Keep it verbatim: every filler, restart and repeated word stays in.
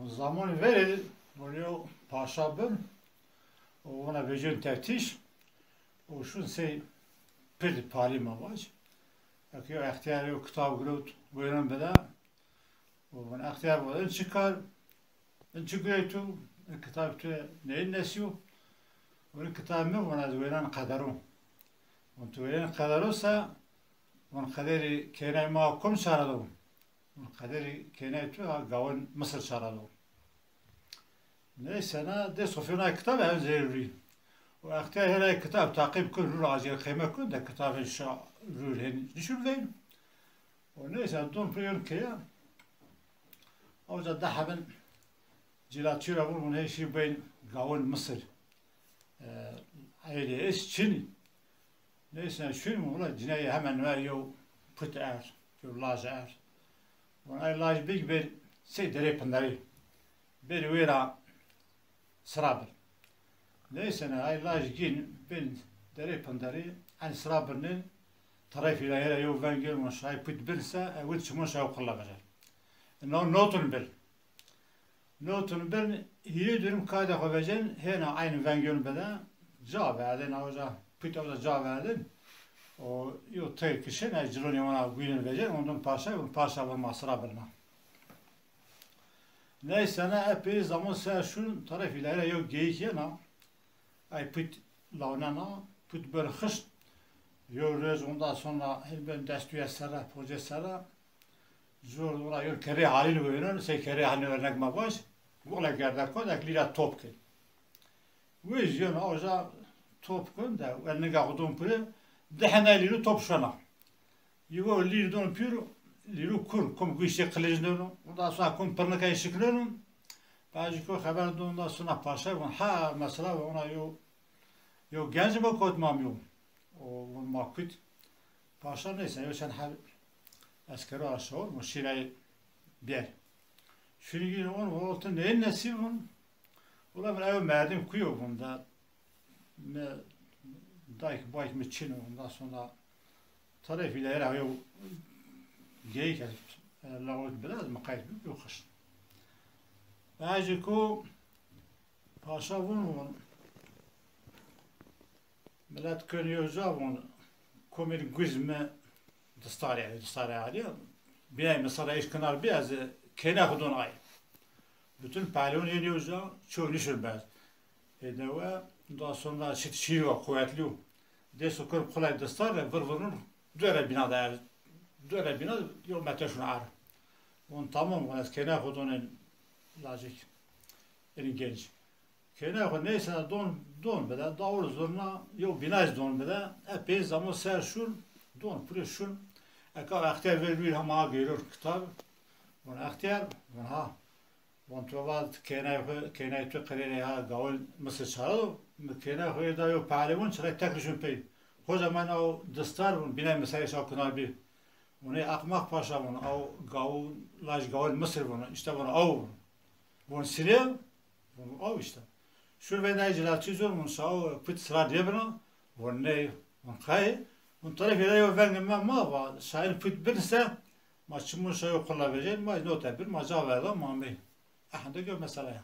Zamanê verê de vûn yo paşa bin û wina vecîyon teftîş û şûn sey pird palî ma vac. Eke yo extîyar yo kitab girewt wênan bide û vûn extîyar vûn, in çi kar, in çi gurey tu, in kitab tu neyîn nesîyo? Vûn kitab mi, vûn ez wênan qedero. Vûn tu wênan qedero se, vûn qederî kênay ma kom çara do? Qederî kênay tu ha gawin Misir çara do. Neyse na dê sofyona kitab ev zerrî. O extîyar hêray kitab taqîb kun, rûr acil qeyme kun de kitabê şa rûr hên nişur veyn. O neyse don pê yon keya. Awca de hebin cilatçî ra vûn, vûn hê şî beyn gawin Misir. E, eylê es çinî. Neyse, şûn mi, wila cinayê hemen ver yew put erd, yew laj erd. Vûn ay laj big bir sey derê pinderî. Bir wê ra sira bir. Neyse, ne, ay laj gîn bin derê pinderî, en sira birnin, tarafî ra hêra yew veng yew, vûn şay put bin se, e, win çimon şay qula vecer. No, notun bir. Notun bin hîrê durim kayda xo vecên, hêna eynî veng yon bide, ca verdên, awca put awca ca verdên. O yo teyr kişên, ay cilonê wana guynên vecên, ondan paşa, vûn paşa vûn ma sira birna. Neyse ne, epey zaman ser şûn, tarafî lere yo geyik yena, ay put lawnena, put bir xişt, yo roj ondan sonra hên ben destûye sere, pocê sere, Zor ora yon kerê halîn wênon, sey kerê halîn örnek ma baş, wile gerdekon, ek lîra top ke. Wê zî yon awca top kon de, el ninga xo don pire, di hena lîru top şona. Yugo lîr don pîr, lîru kur, kom guştê qilic neno, ondan sonra kom pirnikay şikneno, bacî ko xeber don, ondan sonra paşa von, ha, mesela, ona yo, yo genc mi kot mam yo. O, von ma kut. Paşa neyse, yo çend heb eskero aşağı, mo şîrayê bîyer. Şûnî gîn on, o ti neyîn nesîb vûn. Ula min ew merdim kuyo vûn da. Mi dayk bayk mi çin o, ondan sonra tarafî de era yo geyik ez, e, lawit biraz mi qayt bi, yo xişt. Bacî ko paşa vûn vûn. Milet kên yo ca von, komên guz mi distarê, distarê alî. Bîyay mi sara îş kinar bî, ez kêna xo don ay. Bütün pehlewon ên yo ca, ço nişir bez. Ê dewe, ondan sonra şit şîyo, quwetlî yo. Dêso kên qulay distar re, vir virun, dore bîna de er, dore bîna, yo metre şun er. Von tamam, von ez kêna xo don ên lacek, ên genc. Kêna xo neyse don, don bide, dawul zurna, yew bînay zî don bide, epey zaman ser şûn, don pire şûn, eka extîyar ver rûyê hema gêror kitab, von extîyar, von ha, von to va kênay xo, kênay tu qirêrê ha gawin Misir çara do, mi kênay xo ê da yew pehlewon çiray tek rişun pey. Hoca ma ew distar von bînay mi serê şaw kinar bî. Von ey aqmaq paşa von, ew gawin, laj gawin Misir von, îşte von ew von. Von sirê, Von aw îşte. Şûr veyna ey cilatçî zor, von şaw put sira nêbina, von ney, von qey, von tarafî ra yo vengê ma ma va, şayîn put bin se, ma çimûn şayo qula vecên, ma note bin, ma ca verda, ma mey. Ehende gö mesela ya.